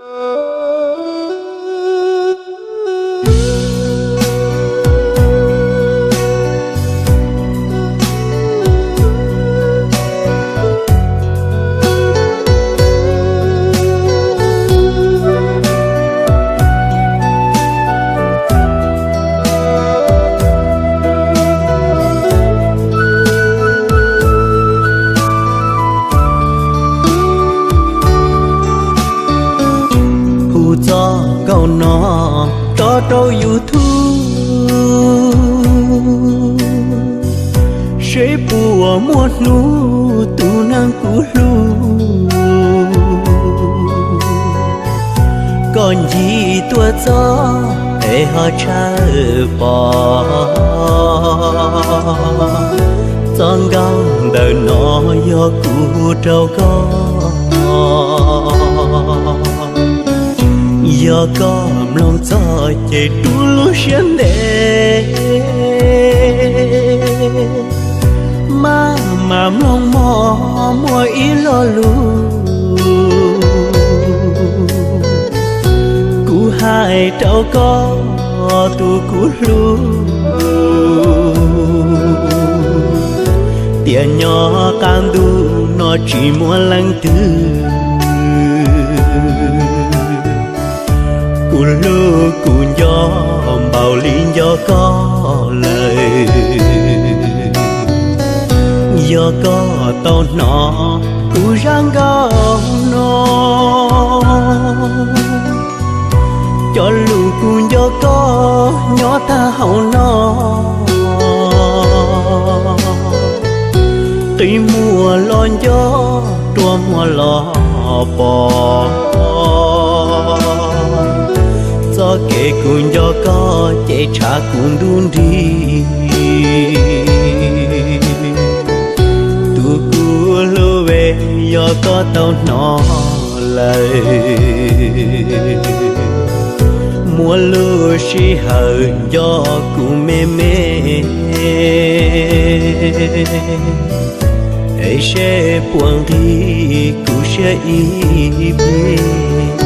Hu txoj nkauj no rov rau YouTube, seb puas muaj hnub tus neeg kuv hlub, koj ncig tuaj txog es ho tshawb pom. Txoj nkauj ntawm no yog kuv hu rau koj. Yog koj mloog txog ces rub lub siab ntev, maj mam mloog mog muaj ib lo lus kuv hais rau koj tus kuv hlub, tias nyob qab ntuj no tsis muaj leej twg, kuv hlub kuv nco npaum li nco koj lawm. Yog koj tau hnov kuv zaj nkauj no, cov lus kuv nco koj nyob tag hauv no, qi muag los nco, rua muag los pom. Txoj kev kuv nco koj ces tshav kuv ntuj nrig. Tus kuv hlub es, yog koj tau hnov lawm, muaj lub sij hawm nco kuv me me, es seb puas nqig kuv siab ib pliag.